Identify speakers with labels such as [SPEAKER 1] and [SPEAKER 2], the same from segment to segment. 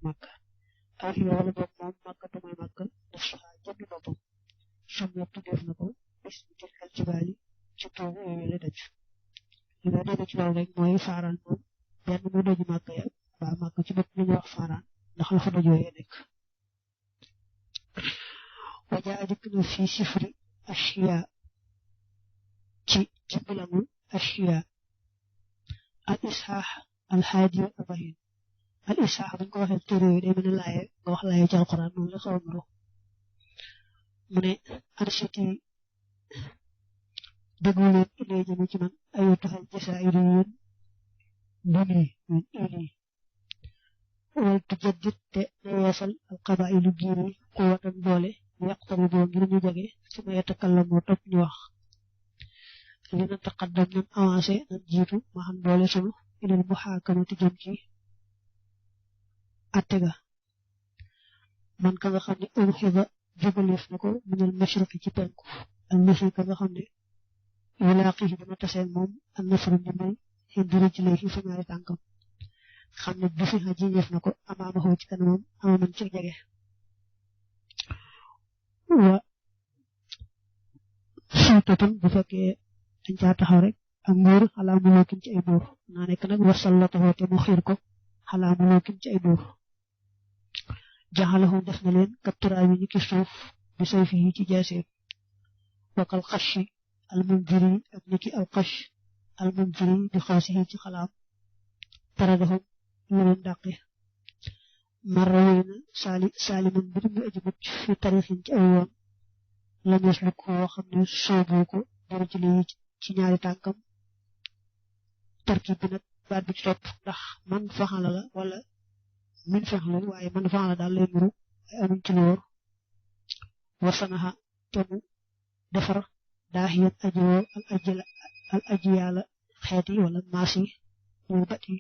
[SPEAKER 1] Makka aw fi wala boog moom Makka te mooy Makka def saxa jëmmi boppam sam yëpp def na ko bis bi tilkal jibaali ci toogu yooyu la daj li nga dégg ci loolu rek mooy faaraan moom benn mu doju Makka ya waa Makka ci bopp la ñuy wax faaraan ndax la fa doj yooyu nekk wajaa adikk na fii sifri ashiya ci jimbilamu ashiya al ishaax al haadi wal arbahin al ishaax buñ ko waxee téere yooyu day mën a laaye nga wax laaye ci alquran moom la xaw a nuru mu ne arshiti déglu leen ilay jëme ci man ayu taxal jasaa'iru yéen buni min ili wal tujaddid te na yeesal al qabaa'ilu giir yi quwwatan doole yaqtari boo ngir ñu jege su ma yatakallamoo topp ñu wax li na taqaddam nan avancé nan jiitu ma xam doole sunu ilal muhaakamati jëm ci atte ga man ka nga xam ne urxiba jubaleef na ko minal mashriqi ci penku al mashriq ka nga xam ne yulaaqihi dana taseen moom an nasru ndimbal xindiri ci lay fa ñaari tànkam xam ne bu fi ji ñëf na ko amaama ci kanamam amaman ci jege wa sultatun bu fekkee dañ caa taxaw rek ak nguur xalaa mulookin ci ay buur naa nekk nag wasallatahu te mu xiir ko xalaa mulookin ci ay buur jaxalahu def na leen kapturaay yi ñu ki suuf bi say fi ci jaaseem wakal xashi almunziri ak niki alxash almunziri di xawsi ci xalaam taradahum ñu leen dàqe marra wéy na saaliman bi mu aji mucc fi tarixin ci ay yoon la mos lu ko xam ne soobu ko dara ci lii ci ñaari tànkam tarkib bi nag baat bi ci topp ndax man faxala la wala min faxala waaye man faxala daal lay nuru ay amuñ ci loor wasanaha te mu defar daaxiyat ajoo al aji yàlla xeet yi wala maas yi ñu bat yi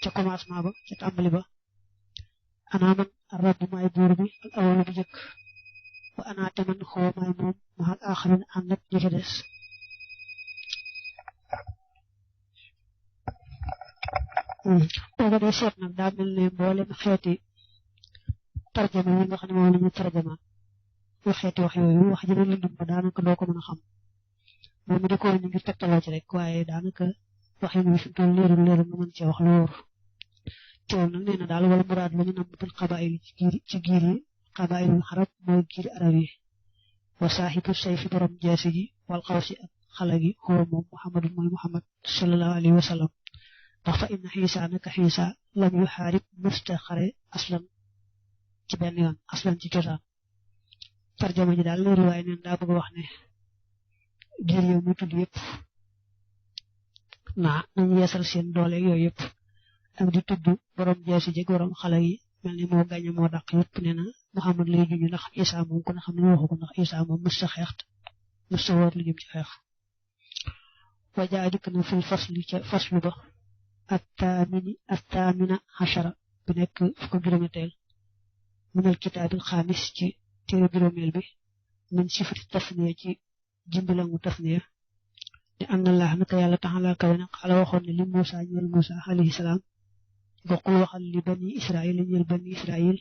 [SPEAKER 1] ca commencement ba ca tàmbali ba anaa man rabbi maay buur bi al awalu bu jëkk wa anaa te man xoo maay moom maxal aaxarin ànd ak ñi ca des booba day seet nag daa mel ne mboolem xeeti tarjama yi nga xam ne moom la ñu tarjama yu xeeti wax yooyu wax ji lëndëm ba daanaka doo ko mën a xam moom mi di ko ñu ngir tegtaloo ci rek waaye daanaka wax yi fi toll leerul nga mën ci wax lu wóor teewul nag nee na daal wala muraad la ñu nam bil qabaa'il ci giir yi qabaa'ilul xarab mooy giir arab yi wa saaxibu sayfi borom jaasi ji wal xawsi ak xala gi huwa moom Muhammadu mooy Muhammad sallallahu alayhi wa sallam ndax fa inna xiisa naka xiisa lam yu xaarib mësta xare aslan ci benn yoon aslan ci cosaan tarjama ji daal leeru waaye neen daa bëgg wax ne giir yow muy tudd yëpp nañu yeesal seen doole yooyu yëpp ak di tudd borom jaasi ji borom xale yi mel ni moo gañe moo dàq yëpp nee na Muhammad lay juñu ndax Isa moom ko na xam ne waxu ko ndax Isa moom mësta xeex mësta woor lu jëm ci xeex wajaa dikk na fil fasli ca faslu ba attaamina xachara bi nekk fukk juróometeel minal kitaabil xaamis ci téere juróomeel bi min sifati tasniya ci jimbilangu tasniya ne am na laax naka yàlla taxala kawe na xala waxoon ne li Muusa ñeel Muusa alayhi salaam bokkul waxal li bani Israil ñeel bani Israil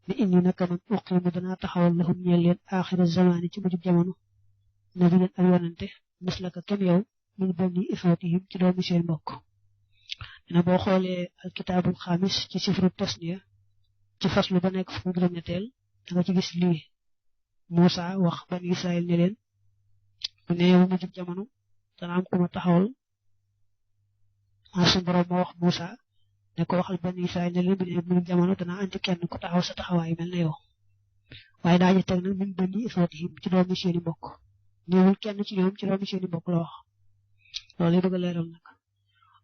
[SPEAKER 1] ne inni naka man uqimu danaa taxawal lahum ñeel leen aaxira zamaani ci mujub jamono nabiyan ak yonante mislaka kem yow min bani ixwatihim ci doomi seen mbokk dina boo xoolee alkitaabul xaamis ci sifru tasniya ci faslu ba nekk fukk juróom-ñetteel da nga ci gis lii Muusa wax bani Israil ne leen mu ne yow mujub jamono dana am ku ma taxawal suñu borom moo wax Muusa ne ko waxal bani Israil ne leen bu ne mujub jamono dana andi kenn ku taxaw sa taxawaay mel ne yow waaye daañu teg nag min bani ixwatihim ci doomi seeni mbokk ñëwul kenn ci ñoom ci doomi seeni mbokk la wax loolu lay bëgg a leeral nag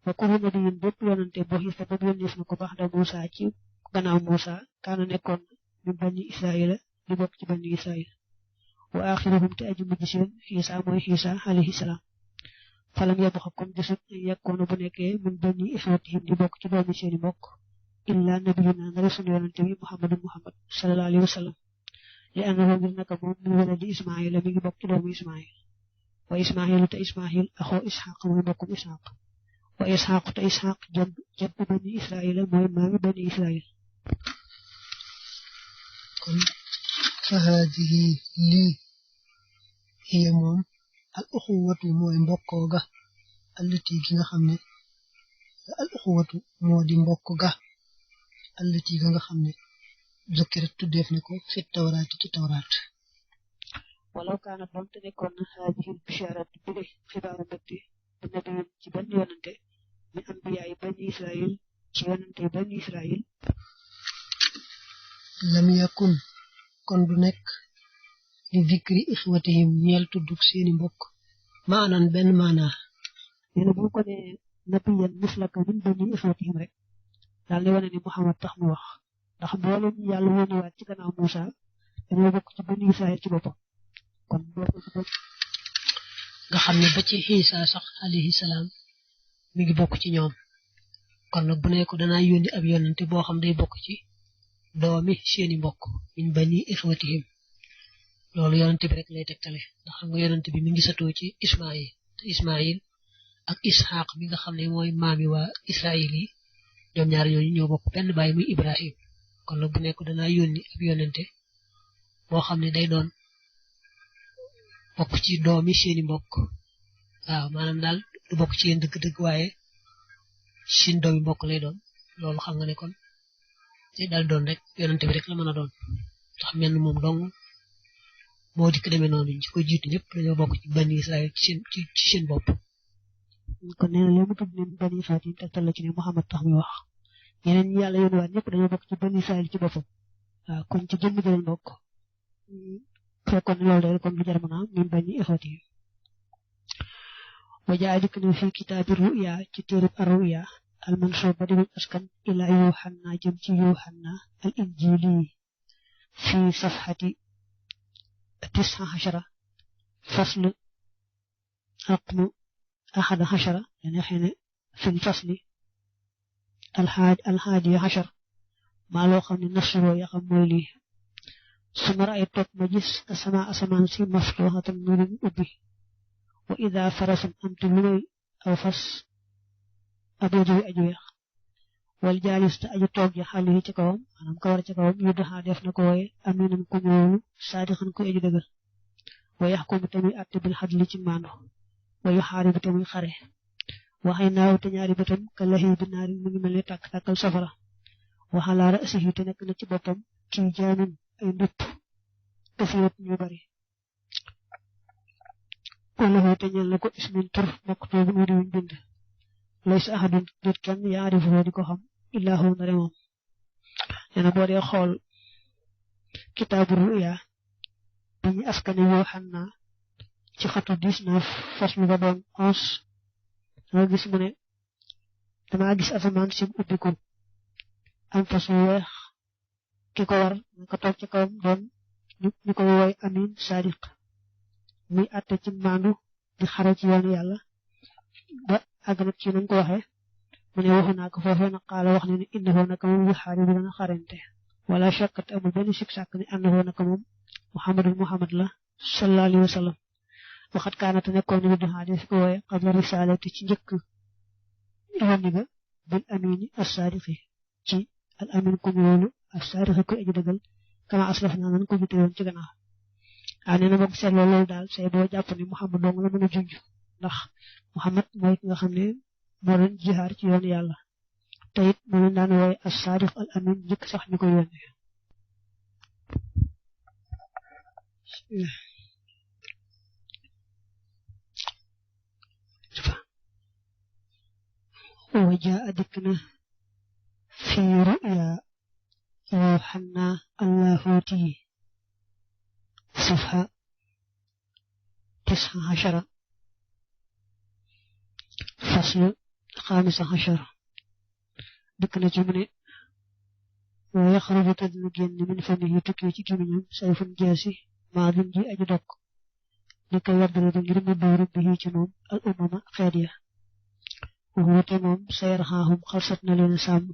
[SPEAKER 1] wa kullu nabiyyin bépp yonante boo xiis ba yónneef na ko baax da Muusa ci gannaaw Muusa kaana nekkoon min bani Israila di bokk ci bani Israil wa axiruhum te aju mujj seen Xiisa mooy Xiisa alayhi salaam falam yabqa kon desut yakkoona bu nekkee min bani ixwatihim di bokk ci doomi seeni mbokk illa nabiyuna ndare sunu yonante bi Muhammad sallallahu alayhi wa sallam li annahu ngir naka moom min waladi Ismaila mi ngi bokk ci doomu Ismail wa Ismailu te Ismail axoo Isxaq mooy mbokkum Isxaq wa Isxaq te Isxaq jaddu bani Israila mooy maami bani Israil
[SPEAKER 2] kon fa haadihi lii hiya moom al uxuwatu mooy mbokkoo ga allati gi nga xam ne al uxuwatu moo di mbokk ga allati ga nga xam ne zukkirat tuddeef ne ko fi tawraat ci tawraat
[SPEAKER 1] walaw kaana doonte nekkoon na haadihi bisharat bi de xibaaru mbégte bu nabiyin ci benn yonante min ambiyaay bani israil ci yonante bani israil
[SPEAKER 2] lam yakun kon du nekk li dikri ixwatihim ñeel tuddug seeni mbokk maanan benn maanaa
[SPEAKER 1] neena bu ko ne nabiyan mislaka min bani ixwatihim rek daal di wane ni Muhammad tax mu wax ndax mboolem yàlla wóoniwaat ci gannaaw Muusa dañoo bokk ci bani Israil ci boppam kon
[SPEAKER 2] nga xam ne ba ci Isa sax alayhi salaam mi ngi bokk ci ñoom kon nag bu ne ko danaa yónni ab yonante boo xam day bokk ci doomi seeni mbokk min bani ixwatihim loolu yonante bi rek lay tegtale ndax xam nga yonante bi mi ngi satoo ci Ismaayil te Ismaayil ak Isxaaq mi nga xam ne mooy maami waa Israayil yi ñoom ñaar ñooñu ñoo bokk benn baay muy Ibrahim kon nag bu ne ko danaa yónni ab yonante boo xam ne day doon bokk ci doomi seeni mbokk waaw maanaam daal du bokk ci yéen dëgg-dëgg waaye seen doomi mbokk lay doon loolu xam nga ne kon day daal doon rek yonante bi rek la mën a doon ndax mel ni moom dong moo dikk demee noonu ñu ko jiitu ñëpp dañoo bokk ci bani Israël ci seen bopp
[SPEAKER 1] kon nee na léegi mu tudd ne bani Fatim tegtal la ci ne Muhammad tax muy wax yeneen ñi yàlla yónni waat ñëpp dañoo bokk ci bani Israël ci boppam waaw kon ci jëmm ji lañ bokk fekkoon loolu day kon lu jar mën a am min bani ixwatihim wa jaa dikk na fi kitaabi ruya ci téereb ar-ruya al mansub ba demul askan ila Yuhanna jëm ci Yuhanna al injili fi safhati 19 fasl raqmu 11 يعني حين في الفصل الحادي عشر ما لو خمني نفسه يقم مولي ثم رأيت مجلس السماء أسمان سي مفتوحة نور أبي وإذا فرس أمت لوي أو فس أبو جوي أجويخ والجالس تأجي توقي حاله تكوم أنا مكور تكوم يدها دفن كوي أمين كنول صادقا كو أجي دقل ويحكم تمي أتي بالحدل تمانو ويحارب تمي خره waxay naaw te ñaari bëtam ka lahi bi naari mu ngi mel ne tàkk tàkkal safara waxala ra'sihi te nekk na ci boppam ci jaamin ay ndupp kasirat ñu bari kullahu te ñel na ko ismin tur maktub ñu diwuñ bind laysa ahadun dit kenn yaarifu di ko xam illahu ndare moom neena boo dee xool kitaabu ruya bi ñu askane Yohanna ci xatu 19 faslu ba doon 11 dama gis mu ne dama gis asamaan si ubbiku am fas wu weex ki ko war nga toog ci kawam doon ñu koy woy amin sadiq muy àtte ci maandu di xare ci yoonu yàlla ba àgg nag ci nañ ko waxee mu ne waxu naa ko foofee na xaala wax ne ne innahu naka moom yu xaari bi dana xarente wala shakkat amul benn sik sàkk ne annahu naka moom muhammad la sallallahu alayhi wa sallam waxat kaanate nekkoon ni du xaade fi ko wooye qabla risalati ci njëkk yónni ga bil amini as-sadiqi ci al amin ku ñoolu as-sadiqi ko aji dëggal kama aslaf na nan ko jite woon ci gannaaw nee na boo ko seetloo loolu daal say boo jàpp ne Muhammad dong la mën a junj ndax Muhammad mooy ki nga xam ne moo doon jihaar ci yoonu yàlla te it moo leen daan wooye as-sadiq al amin njëkk sax ñu ko yónni وجاء دكنا في رؤيا يوحنا اللاهوتي صفحة 19 فصل 15 دكنا جمني ويخرج تدنجين من فمه تكيتي جمني سيف جاسي ما دنجي أجدك لكي يضرب جرم دور به جنوب الأمم خيرية وهو تمام سيرهاهم خلصتنا لنا سام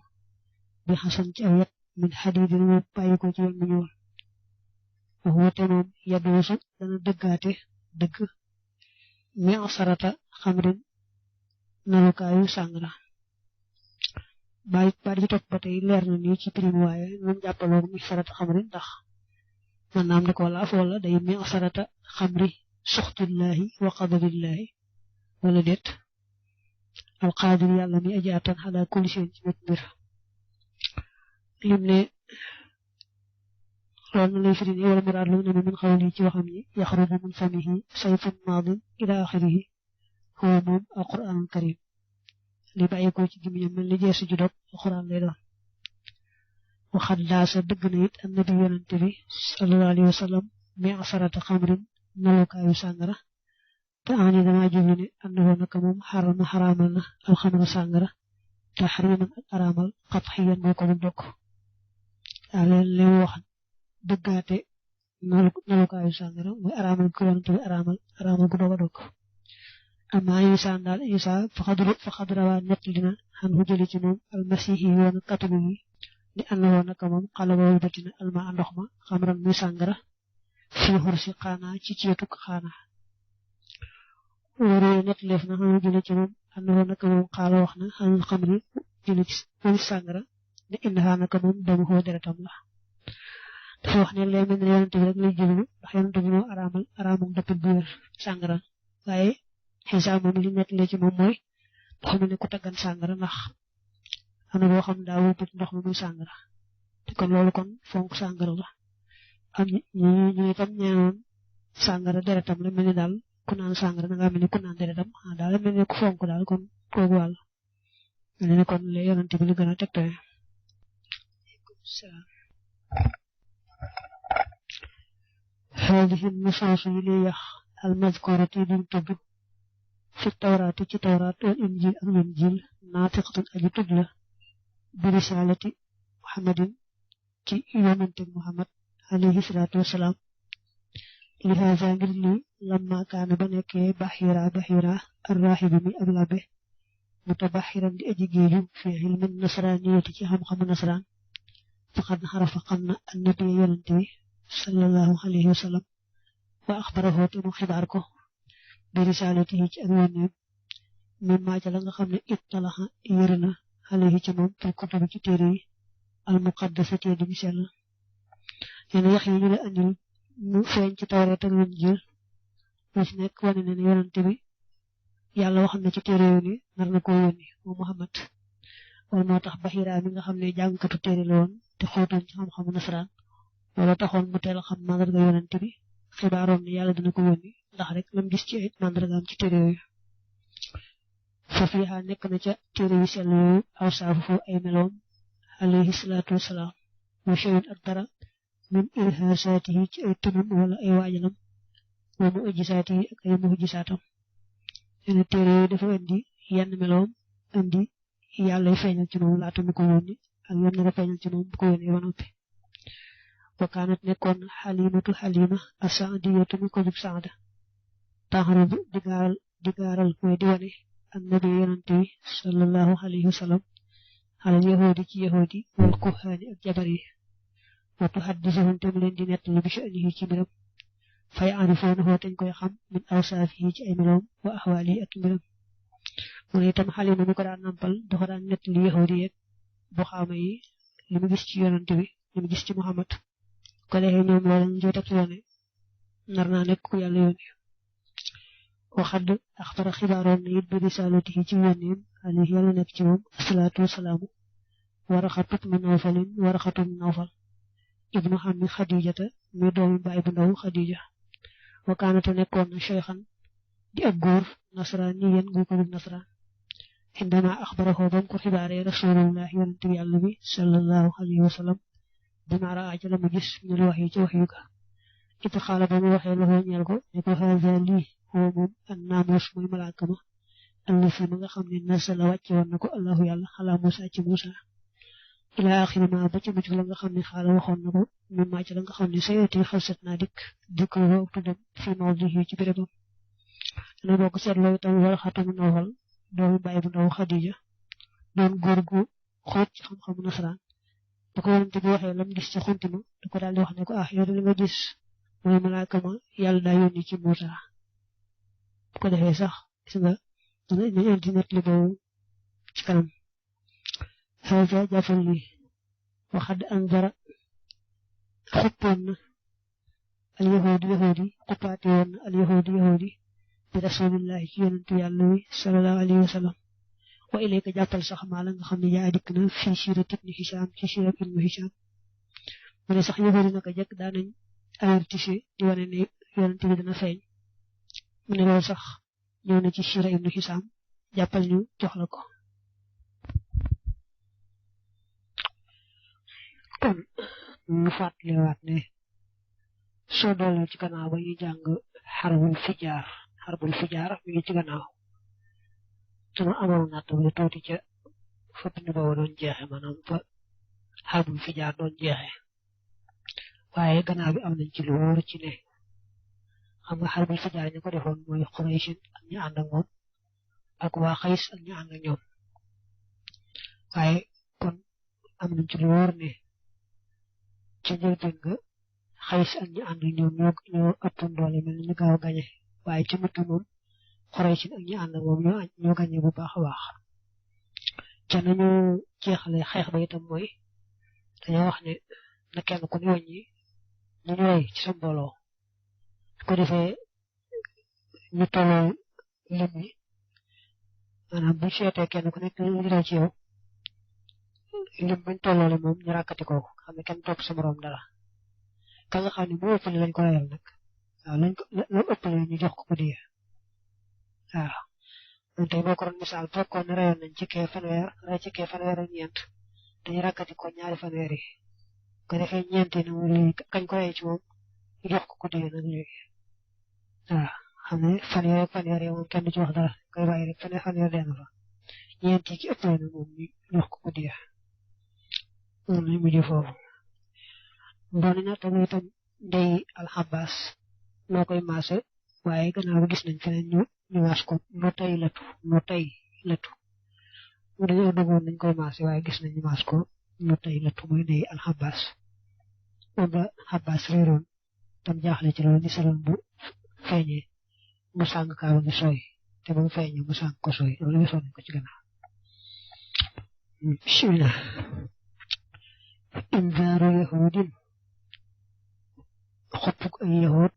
[SPEAKER 1] بحسن جاوية من حديد وبايكو جيل منيول وهو تمام يدوس لنا دقاته دق معصرة خمر نلوكايو سانغرا بايك باري توك باتاي لير na ni ci prime waye ñu jappalo mi sarat xamri ndax man naam ne ko wala af wala day mi asarata xamri suxtillahi wa qadarillahi wala déet al qadir yàlla mi aji attan ala kulli shay'in ci bépp mbir lim ne loolu lay firi ne wala muraad lu ne min xawli ci waxam ni yaxruju min famihi sayfun maadin ila axirihi huwa moom alquranul karim li bàyyi ko ci gimiñam mel ni jeesu ju dog alquran lay doon waxat daasa dëgg na it annabi yonante bi sallallahu alayhi wa sallam mi asarata xamrin nalukaayu sàngara te ani dama jublu ne annahu naka moom xarama xaraamal na alxamra sàngara taxriman ak araamal xatxiyan moo ko du dokk daa leen li wax dëggaate nalukaayu sàngara mooy araamal ko yonante bi araamal gu doog a dokk amma Isa daal Isa fa xadrawaa nett dina xan hu jëli ci moom almasihi yoon catholique yi di àndoo naka moom xale boobu batina alma ndox ma xamran muy sàngara fii xursi xaana ci ceetuk xaana waree nett leef na xan hu jëli ci moom àndoo naka moom xaala wax na xanul xamri jëli ci muy sàngara di indaxaa naka moom damu xoo deretam la dafa wax ne lee mel ne yonante bi rek lay jëlu ndax yonante bi moo araamal dëppit bu wér sàngara waaye Isa moom li nettalee ci moom mooy dafa mel ne ku taggan sàngara ndax am na boo xam daa wut ndox mi muy sàngara te kon loolu kon fonk sàngara la am ñu itam ñeenoon sàngara deretam la mel ni daal ku naan sàngara da ngaa mel ni ku naan deretam daal mel ni ku fonk daal kon koogu wàll mel ni kon le yonante bi li gën a tegtale hadihi nusuus yi li yax al mazkurati duñ tudd fi tawraati ci tawraat wal injil ak injil naatiqatun aji tudd la bi risalati muhammadin ci yonante muhammad alayhi salaatu wasalaam li haza ngir li lamma kaana ba nekkee baxira arrahibi mi ab labbe mutabaxiran di aji géeju fi ilmi nasraniyati ci xam-xamu nasraan faqad xarafa xam na annabi yonante bi sallallahu alayhi wa sallam wa axbarahu te mu xibaar ko bi risalatihi ci ak yónneem min maaja la nga xam ne ittalaxa yëri na alayhi ci moom fil kutubi ci téere yi al muqaddasati di mi sell yéen yax yi ñu la andil mu feeñ ci tawreet ak injiil lu ci nekk wane na ne yonante bi yàlla wax na ci téere yu ne nar na koo yónni moom Muhammad wala moo tax Baxira mi nga xam ne jàngkatu téere la woon te xóotoon ci xam-xamu nasaraan wala taxoon mu teel a xam mandarga yonante bi xibaaroon ne yàlla dina ko yónni ndax rek lam gis ci ay mandargaam ci téere yooyu foofu yaa nekk na ca téere yu sell yooyu aw saafu foofu ay meloom alayhi salaatu wasalaam wa shay'un ak dara min irhaasaatihi ci ay tunam wala ay waajalam wa mu'jisaatihi ak ay mu'jisaatam yenn téere yooyu dafa indi yenn meloom indi yàlla feeñal ci moom laata mu ko yónni ak yam na feeñal ci moom bu ko yónnee ba noppi wa kaanat nekkoon xalimatu xalima as-saadiyatu mi ko jub saada taxarubu di gaaral mooy di wane annabi yonante bi sallallahu alayhi wa sallam alal yahudi ci yahudi wal kuhaani ak jabar yi wa tuhaddisuhum te mu leen di nettali bi sha'nihi ci mbiram fay arifoonahoo teñ koy xam min awsaafihi ci ay meloom wa ahwaali ak mbiram mu ne itam xalima mi ko daan nampal dafa daan nettali yahudi yeeg bu xaama yi li mu gis ci yonante bi li mu gis ci Muhammad ko defee ñoom loolu ñu jot a ci wane nar naa nekk ku yàlla yónni waxad axbara xibaaroon na it bi risalatihi ci yónneem alayhi yàlla nekk ci moom asalaatu wasalaamu waraxatut mu nawfalin waraxatut nawfal ibnu xammi xadijata mi doomi baay bu ndaw xadija wa kaanate nekkoon na cheikhan di ab góor nasraniyan gu ko dug nasraan indama axbarahu bam ko xibaaree rasulullah yonente bi yàlla bi sallallahu alayhi wa sallam bima raa ca la mu gis ñu wax yi ci wax yu ga it xaala ba mu waxee loxoo ñeel ko ne ko haza lii xoo moom an naamus muy malaaka ma alla fi ma nga xam ne nasala wàcce woon na ko allahu yàlla xalaa Musa ci Musa ila axiri ma ba ci mucc la nga xam ne xaala waxoon na ko min maa ci la nga xam ne sayati xalsat naa dikk ko tuddam fi mawdihi ci bérébam dana boo ko seetloo itam wala xatamu nawfal doomu baay bu ndaw Xadija doon góor gu xóot ci xam-xamu nasaraan ba ko yonente bi waxee lam gis ci xuntima da ko daal di wax ne ko yow de li nga gis mooy malaaka ma yàlla daa yónni ci Musa bu ko defee sax gis nga dina indi net li boobu ci kanam xaja jàppal li waxad an dara xuppoon na al yahudi xupaate woon al yahudi bi rasulillahi ci yonentu yàlla wi sallallahu alayhi wa sallam wa ilayka jàppal sax maa la nga xam ne yaa dikk na fii sirat ibnu Hisham ci sirat ibnu Hisham mu ne sax yahudi naka jëkk daanañ avertise di wane ne yonent bi dina feeñ mu ne loolu sax ñëw na ci sira ibnu Hisham jàppal ñu jox la ko kon ñu fàttaliwaat ne soo doolee ci gannaaw ba ñuy jàng xarbul fijaar mi ngi ci gannaaw sunu amoon natt bi tuuti ca fa bind boobu doon jeexe maanaam fa xarbul fijaar doon jeexe waaye gannaaw bi am nañ ci lu wóor ci ne xam nga xarbul fijaar ñu ko defoon mooy Quraysh ak ñu ànd ak moom ak waa Xays ak ñu ànd ak ñoom waaye kon am nañ ci lu wóor ne ci njëlbéen nga Xays ak ñu ànd ñoom ñoo ëppoon doole mel ni ñu gaaw a gañe waaye ci mujj moom Quraysh ak ñu ànd ak moom ñoo gañe bu baax a baax ca nañu jeexale xeex ba itam mooy dañoo wax ne na kenn ku ne wàññi ñu ñu rey ci sa mbooloo su ko defee ñu tolloo lim yi maanaam buñ seetee kenn ku nekk ñu rey ci yow lim bañ tolloole moom ñu ràkkati ko xam ne kenn topp sa morom dara ka nga xam ne bu ëppale lañ ko reyal nag waaw la ëppale ñu jox ko diya waaw moom tey boo ko doon misaal fekkoon ne reyoon nañ ci kee fanweer rey ci kee fanweer ak ñeent dañu ràkkati ko ñaari fanweer yi ko defee ñeent yi nag léegi kañ ko rey ci moom ñu jox ko diya nag léegi waaw xam ne fanweer yi moom kenn du ci wax dara koy bàyyi rek fanweer dee na fa ñeent yi ci ëppale nag moom ñu jox ko diya moom lañ mujj foofu doon na tamit itam ndey alxabaas noo koy maase waaye gannaaw bi gis nañ feneen ñu maas ko no tay latu mu dañoo dëggoon nañ koy maase waaye gis nañ ñu maas ko no tay latu mooy ndey alxabaas moom la xabaas réeroon tam jaaxle ci loolu ni saloon bu feeñee mu sàng kaawa ngi sooy te ba mu feeñee mu sàng ko sooy loolu gisoon nañ ko ci gannaaw bismillah inzaaru yahudin xoppuk ay yahud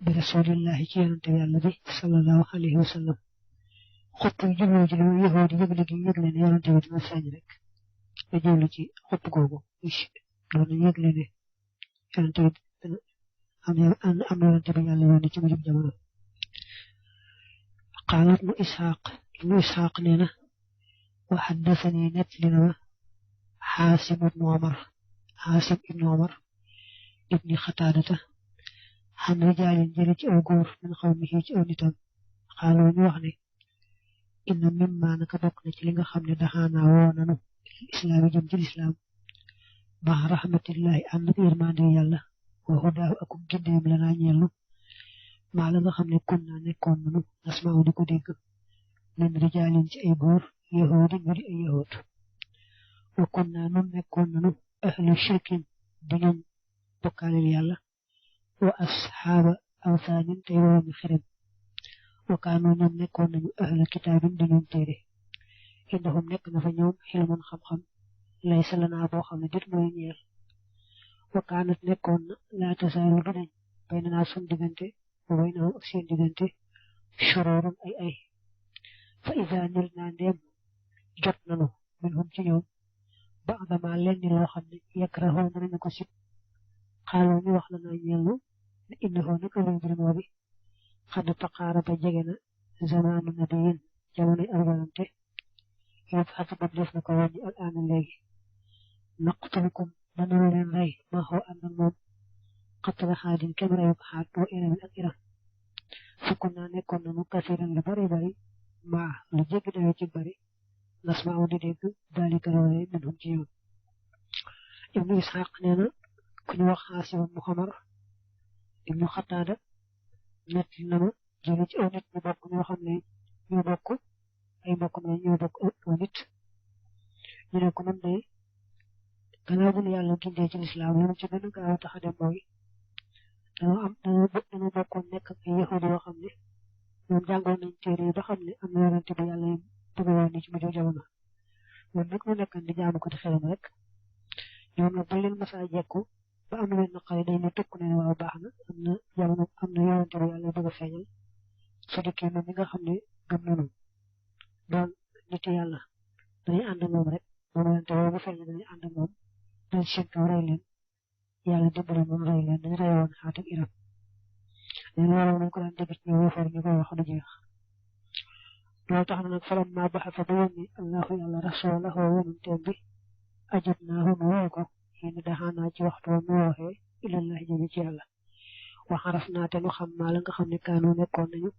[SPEAKER 1] bi rasulillahi ci yonante yàlla bi sallallahu alayhi wa sallam xopp jublu ci lu yahud yëgle gi yëgle ne yonante bi dina feeñ rek nga jublu ci xopp googu doon yëgle ne yonante bi am yonante bi yàlla yónni ci mujub jamono qaala ibnu isxaaq nee na wa xaddasani net li na ma xaasim ibnu omar ibni xataadata xam rijaalin jële ci aw góor min xawmihi ci aw nitam xaaloo ñu wax ne inna mimma naka bokk na ci li nga xam ne daxaanaa woo nanu islaam yi jëm ci lislaam ba rahmatillahi ànd ak yërmande yàlla wa hudaahu akum gindeem la naa ñeelnu maa la nga xam ne kun naa nekkoon nanu nasmaaw di ko dégg min rijaalin ci ay góor yahuudi ñu di ay yahuud wa kun naa nun nekkoon nanu ahlu shirkin di ñoom bokkaaleel yàlla wa asxaaba awsaanin tey waroomi xerem wa kaanoo ñoom nekkoon nañu ahla kitaabin di ñoom téere indahum nekk na fa ñoom xilmun xam-xam lay salanaa boo xam ne dit mooy ñeel wa kaanat nekkoon na laa tasaaru du dañ bay naa sun diggante wa bay naa ak seen diggante shururun ay fa iza nil naa ndeem jot nanu minhum ci ñoom ba adama lenn loo xam ne yakrahoon nañu ko sib xaaloo ñu wax la naa ñeelnu ne innahu naka luy mbir moo bi xad taqaara ba jege na zamaanu nabiyin jamonoy ab yonante yow xatu ba def na ko wàññi al aana léegi naqtulukum danañu leen rey ma xaw ànd ak moom xatala xaadin kem reyu xaat wa iramin ak iram fukk naa nekkoon nanu kasiran lu bari maa lu jéggi dayoo ci bari nasmaaw di dégg daalika loolee minhum ci ñoom ibnu isxaq nee na ku ñu wax xaasim ibnu xamar ibnu xataada net na ma jële ci aw nit ñu bokk ñoo xam ne ñoo bokk ay mbokk na ñoo bokk aw nit ñu ne ko man de gannaaw bu yàlla gindee ci lislaam lu mu ci gën a gaaw tax a dem mooy dañoo bokkoon nekk ak ay yahud yoo xam ne ñoom jàngoon nañ téere yi ba xam ne am na yonente bu yàlla bëgg woon ni ci mujj jamono ñoom nag ñu nekkan di jaamu ko di xelam rek ñoom nag bu leen masaa jekku ba am na naqari day ne tukk ne waaw baax na am na jamono am na yonante bu yàlla bëgg a feeñal su dikkee moom mi nga xam ne gëm nañu doon nit yàlla dañuy ànd ak moom rek moom yonante boobu feeñal dañuy ànd ak moom dañ seen kaw rey leen yàlla dimbali moom rey leen dañu rey woon Xaatim Iram leen waral nañ ko daan dégg ci ñëw yëfar ñu koy wax du jeex loolu tax na nag falam ma baxa fa ba yónni allahu yàlla rasulahu yonanteem bi ajab naahu nu woo ko yéen daxaanaa ci waxtu mu waxee ilallahi jëme ci yàlla waxaraf naa te nu xam maa la nga xam ne kaanu nekkoon nañu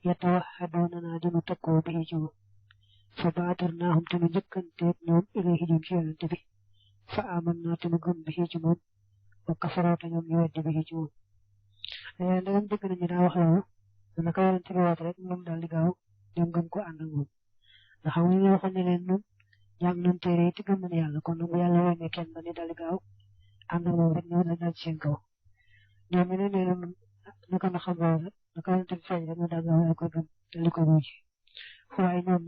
[SPEAKER 1] yatawaxadoona naa dinu tëkkoo bi ci moom fa baatar naahum te nu njëkkanteeg ñoom ilayhi jëm ci yonante bi fa aman naa te nu gëm bi ci moom wa kafaroo te ñoom ñu weddi bi ci moom léegi ndegam dëgg nañu daa wax loolu naka yonante bi woote rek ñoom daal di gaaw dem gëm ko ànd ak moom ndax xam nga waxoon ne leen ñun jàng nañ téere yi te gëm nañ yàlla kon nag bu yàlla yónnee kenn ba ni daal di gaaw ànd ak moom rek ñëw daal ci seen kaw ñoom ñu ne nee na naka na xam loolu rek naka yonante bi feeñ rek ñu daal gaaw yaa koy gëm te li ko wuji waaye ñoom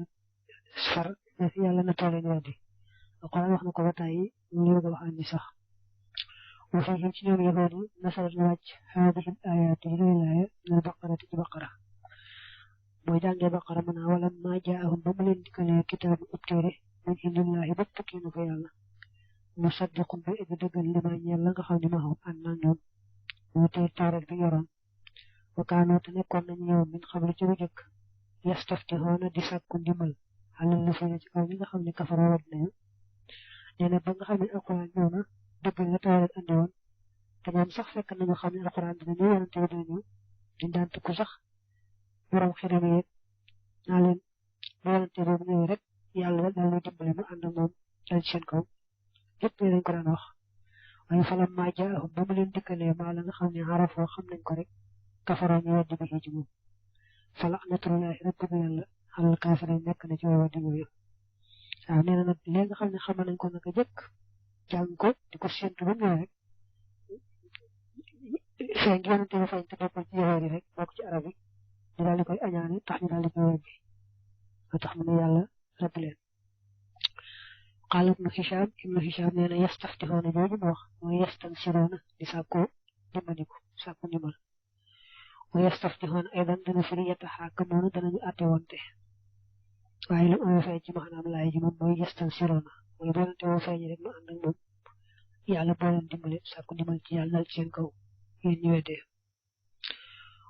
[SPEAKER 1] far yàlla na tooleen weddi Alxuraan wax na ko ba tàyyi ñu bëgg a wax ni sax wa fihim ci ñoom yahood yi nasarat ñu wàcc haadihi ayaati yi wilaaya min baqarati ci baqara mooy jàngee baqara mën naa wala ma jaahum ba mu leen dikkalee kitaabu ub téere min indillahi ba tukkee na fa yàlla musaddiqun bi aji dëggal li ma ñeel la nga xam ne ma xam ànd naa ñoom ñu tey tawrat bi yoroon wa kaanoo te nekkoon nañu ñëw min xablu ci bu jëkk yastaftihoona di sàkku ndimbal xalal la fene ci kaw ñi nga xam ne kafara wad nañu nee na ba nga xam ne alquran ñëw na dëggal la tawrat andi woon te ñoom sax fekk nañu xam ne alquran dina ñëw yonante bi dina ñëw dañ daan tukku sax borom xiram yi naa leen bu yonante boobu ñëwee rek yàlla dal lay dimbali mu ànd ak moom dal ci seen kaw lépp ne dañ ko daan wax waaye falam ma jaahum ba mu leen dikkalee maa la nga xam ne arafoo xam nañ ko rek kafaroo ñu weddi bi ci moom fala natullahi rabbi bi yàlla xalal kaafiri nekk na ci way weddi bi waaw nee na nag léegi nga xam ne xam nañ ko naka jëkk jàng ko di ko séntu ba ñëw rek feeñ yonante bi feeñ te bokkul ci yahood yi rek bokk ci arab yi ñu daal di koy añaane tax ñu daal di koy weddi ba tax mu ne yàlla rabbi leen qaala ibnu Hisham nee na yastaftihoona jooju mu wax mooy yastansiroona di sàkku dimbandiku sàkku ndimbal wa yastaftihoona aydan dana firi yataxaakamoona danañu àtte wonte waaye lu am feeñ ci maanaam laay ji moom mooy yastansiroona mooy doonante woo feeñ rek nu ànd ak moom yàlla boo leen dimbale sàkku ndimbal ci yàlla dal ci seen kaw yéen ñu weddee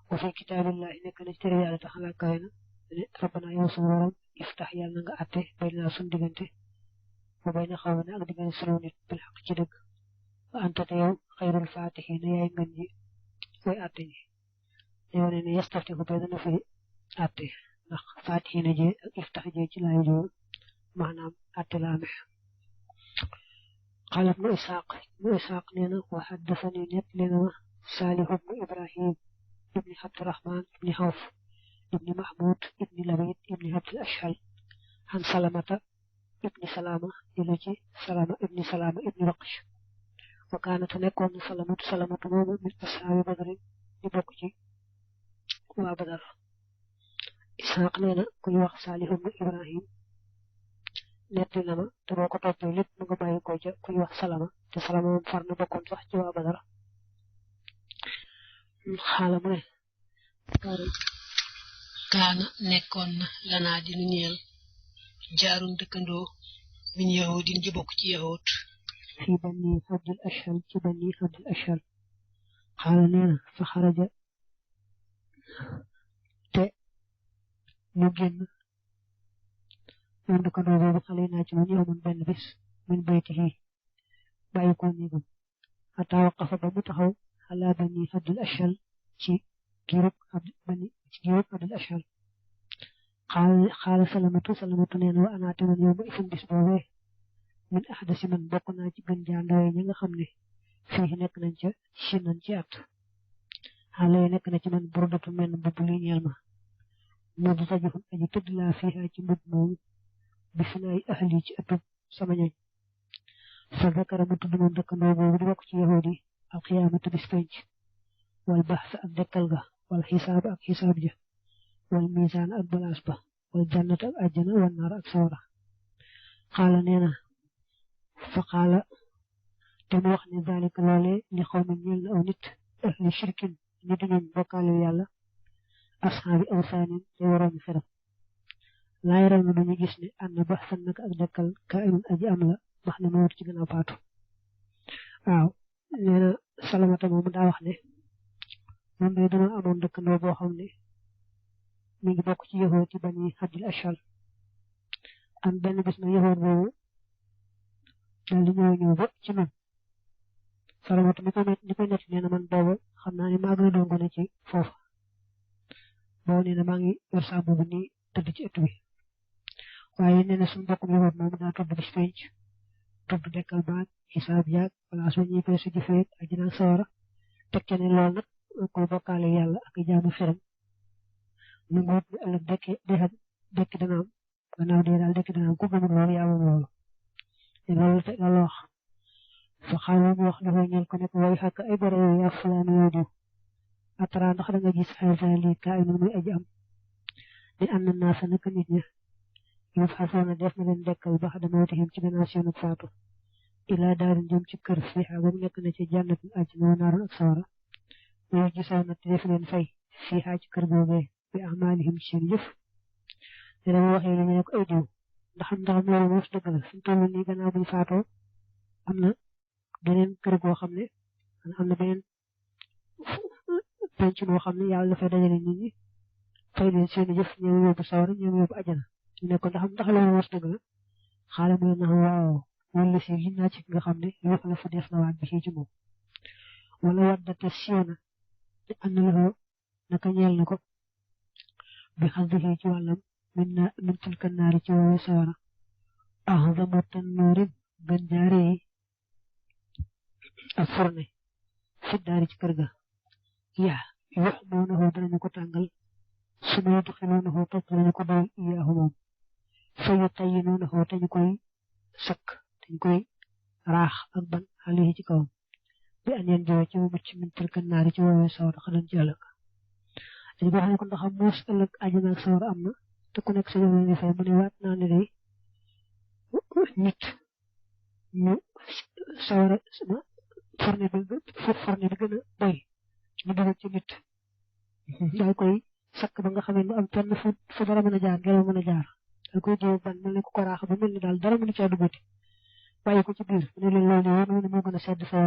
[SPEAKER 1] wa fi kitaabillahi nekk na ci tere yàlla taxalaa kawe na ne rabbana yow suñu waram iftax yàlla na nga àtte bay naa suñ diggante ba bay na xaw ne ak diggante sunu nit bil xaq ci dëgg ba anta te yow xayrul faatixiina yaay ngën ji way àtte ñi day wane ne yastaftihu bay dana fi àtte ndax faatixiina jee ak iftax jee ci laay joo maanaam àtte la amee qaala ibnu Isaaq nee na wa haddasani net leena ma Saalihu ibnu Ibrahim ibni Abdurahman ibni Xawf ibni Mahmud ibni Labid ibni Abdul Ashhal an Salamata ibni Salama jële ci Salama ibni Waqsh wa kaanata nekkoon Salamatu moomu min ashaabi Badrin di bokk ci waa Badar Isaaq nee na ku ñu wax Saalihu ibnu Ibrahim netti na ma te boo ko toppee lépp mu nga bàyyi ko ca ku ñu wax Salama te Salama moom far na bokkoon sax ci waa Badar xaala mu ne kaana nekkoon na lanaa di nu ñeel jaarum dëkkandoo min yahudin ji bokk ci yahud fi bani Abdul Ashhal ci bani Abdul Ashhal xaala nee na fa xaraja te mu génn moom dëkkandoo boobu xale naa ci man yowman benn bis min baytihi bàyyi ko néegam xataa waqafa ba mu taxaw ala bani Abdul Ashhal ci giirub Abdul Ashhal xaala salamatu neen wa anaate man yow ma ifun bis boobee min ahdasi man bokk naa ci gën jaandooye ñi nga xam ne fii nekk nañ ca sinan ci at xaala nekk na ci man burdatu men mbubb li ñeel ma mu du tajixun aji tëdd laa fiiha ci mbubb moomu bi finaay ahli ci atub sama ñoñ fa zakara mu tudd moom dëkkandoo boobu di bokk ci yahud yi alxiyaamata bis penc wal baxsa ak dekkal ga wal xisaab ak xisaab ja wal misaan ak balaas ba wal jannat ak àjjana wal naar ak sawara xaala nee na fa xaala te mu wax ne zalika loole li xaw ma ñeel na aw nit ahli shirkin ñu di ñoom bokkaale yàlla ashaabi awsaanin te waroon xeram laa yaral na duñu gis ne ànd ba san naka ak dekkal kaa inun aji am la wax ne ma wut ci gannaaw faatu waaw nee na salamata moom daa wax ne moom day dama amoon dëkkandoo boo xam ne mi ngi bokk ci yahooti bani Abdil Ashal am benn bis na yahoot boobu daal di ñëw ba ci man salamata mi koy nett nee na man boobu xam naa ne maa gën a doon gone ci foofa boobu nee na maa ngi yor saa boobu nii tëdd ci ëtt bi waaye nee na suñu mbokk mi yahoot moom daa tudd bis penc tudd dekkal baag xisaab yaag place ba ñuy peese ji feet ak jinaan sawara teg ca ne lool nag koy bokkaale yàlla ak jaamu xiram nu nguut bi ëllëg dekki dana am gannaaw dee daal dekki dana am ku gëmul loolu yaa moom loolu te loolu wax fa xaaral mu wax dafa ñeel ko nekk way xàkk ay bare yooyu yaa fulaanu yoo diw atara ndax da nga gis xaysa lii kaa inu muy aji am di ànd naa sa naka nit ña yu xasoona def na leen dekkal ba dama wutihim ci gannaaw seenu faatu ilaa daarin jëm ci kër fiixa ba mu nekk na ci jannatin àjjana wa naaroon ak sawara muy gisaw na te def leen fay fiixa ci kër googee bi amaalihim ci seen jëf te dama waxee li ñu ne ko ay diw ndax loolu mos dëgg la suñu toll nii gannaaw buñ faatoo am na beneen kër goo xam ne am na beneen penc moo xam ne yàlla dafay dajale nit ñi fay leen seen jëf ñoom yóbbu sawara ñoom yóbbu àjjana ñu ne ko ndax loolu mos dëgg la xaaral muy nax waaw wala si gis naa ci nga xam ne wax la fa def na waat bi fii ci moom wala waddate siona te ànd la naka ñeel na ko bi xasdihi ci wàllam min tilka naari ci woowee sawara ahzamu tannuurin gën jaare yi ak forne fi daari ci kër ga yaa yox moonahu danañu ko tàngal suma yudxiluunahu topp danañu ko doy iyaahu moom fa yu tayyinuunahu te ñu koy sakk dañ koy raax ak ban alayhi ci kawam bi an yeen jowe ci mu mucc min tilka naari ci woowee sawara xadan ci ëllëg dañ ko wax ne ko ndax muus ëllëg àjjana ak sawara am na te ku nekk sa jëf la fay mu ne waat naa ne day nit ñu sawara forne bi gën a doy ñu dugal ci nit daal koy sakk ba nga xamee ne am fenn fu dara mën a jaar ngelaw mën a jaar daal koy jëw ban mel ne ko raax ba mel ni daal dara mënu caa duggati bàyyi ko ci biir ne leen loolu woon moo gën a sedd sa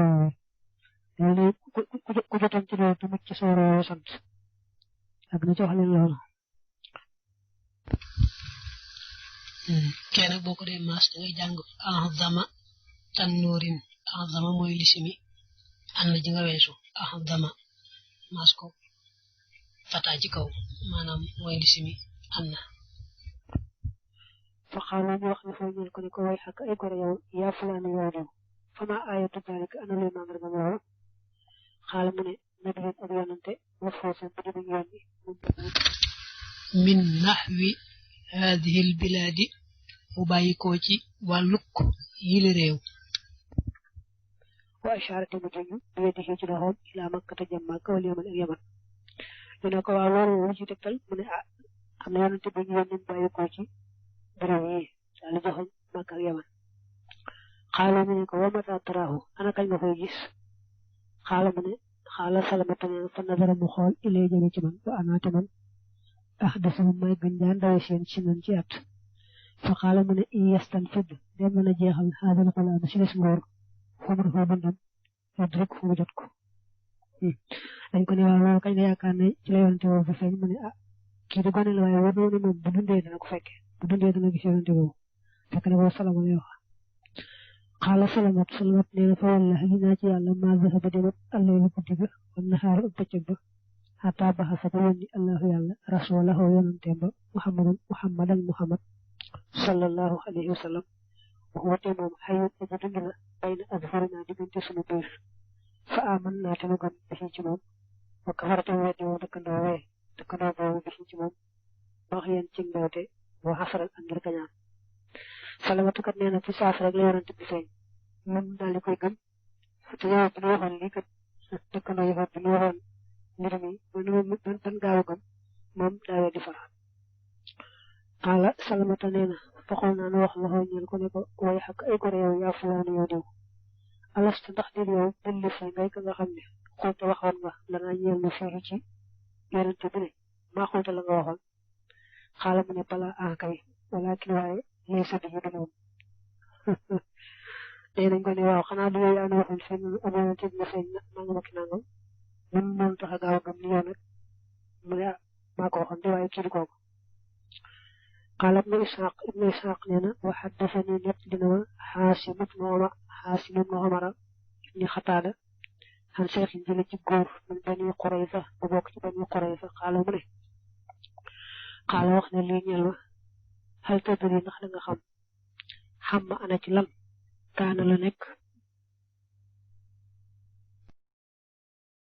[SPEAKER 1] loolu ku jotoon ci loolu te mucc ci sawara sant ak na ci wax leen loolu
[SPEAKER 2] kenn boo ko dee maas da ngay jàng ahzama tannuurin ahzama mooy lisimi an la ji nga weesu ahzama maas ko fata ci kaw maanaam mooy lisimi an na
[SPEAKER 1] fa xaaral ñu wax ne foo ñeel ko ne ko way xàkk ay gore yow yaa fulaani yow diw fama ayatu dalika ana luy mandarga loolu xaala mu ne nabiyun ak yonante wa foofu bu di yónni
[SPEAKER 2] min nahwi hadihi al biladi mu bàyyikoo ci wàlluk yile réew
[SPEAKER 1] wa asharate mu jëñu bi yadihi ci loxoom ila makkata jëm Makka wal yaman ak yaman ñu ne ko waaw loolu lu ci tegtal mu ne am na yonante bu ñu yónni bàyyikoo ci béréb yi daal di joxoñ Makka ak yaman xaala mu ne ko wa mata taraahu ana kañ nga koy gis xaala mu ne xaala salamata ne fa nazara mu xool ilay jëme ci man wa anaate man ahdasu may gën jaan dawe seen ci man ci at fa xaala mu ne yestan fidd dem mën a jeexal xaadal xolaama si des ngóor xomru foo bandam rek fu mu jot ko dañ ko ne waaw loolu kañ nga yaakaar ne ci la yonante boobu fa feeñ mu ne kii di gone la waaye war na ne moom bu dundee dana ko fekke bu dundee dana gis yonante boobu fekk na boobu salama lay wax xaala salamat nee na fa wallahi li naa ci yàlla maa zahaba demat allaylu guddi ga wan naxaaru ak bëccëg ba xataa baxa sa ba yónni allahu yàlla rasulahu yonanteem ba muhammad sallallahu alayhi wa sallam waxuwate moom xayun aji dund la bayna azfarina diggante sunu biir fa aman naa te nu gam bisi ci moom wa kafarate weddi moom dëkkandoo boobu bisi ci moom wax yéen ci mbewte wa xasaral andar kañaan salamatukat nee na fi saas rek la yonante bi feeñ mun daal di koy gëm te yow bi ñu waxoon lii kat dëkkandoo yi bi ñu waxoon mbir mi ban gaaw a gëm moom daa weddi fara xaala salamata nee na faxoon naa nu wax la xoo ñeel ko ne ko way xak ay gore yow yaa fulaani yow diw alastu ndax di yow dellu fi ngay ka nga xam ne xulta waxoon nga lana ñeel na fii ci yonente bi ne maa xulta la nga waxoon xaala mu ne bala kay walakin waaye lay sa biyu du moom day nañ ko ne waaw xanaa du yow yaa ne waxoon fenn am yonente bi ne feeñ na nangam ak nangam mun noonu tax a gaaw a gëm ni yow nag mu ne maa ko waxoon de waaye kii du kooku قال ابن إسحاق لنا وحدثني نبتنا حاسم بن عمر بن خطادة عن شيخ جل جبور من بني قريظة وبوك بني قريظة قالوا منه قال وخنا لي ñal هل تدري ndax da nga xam xam ana ci lan kaana la nekk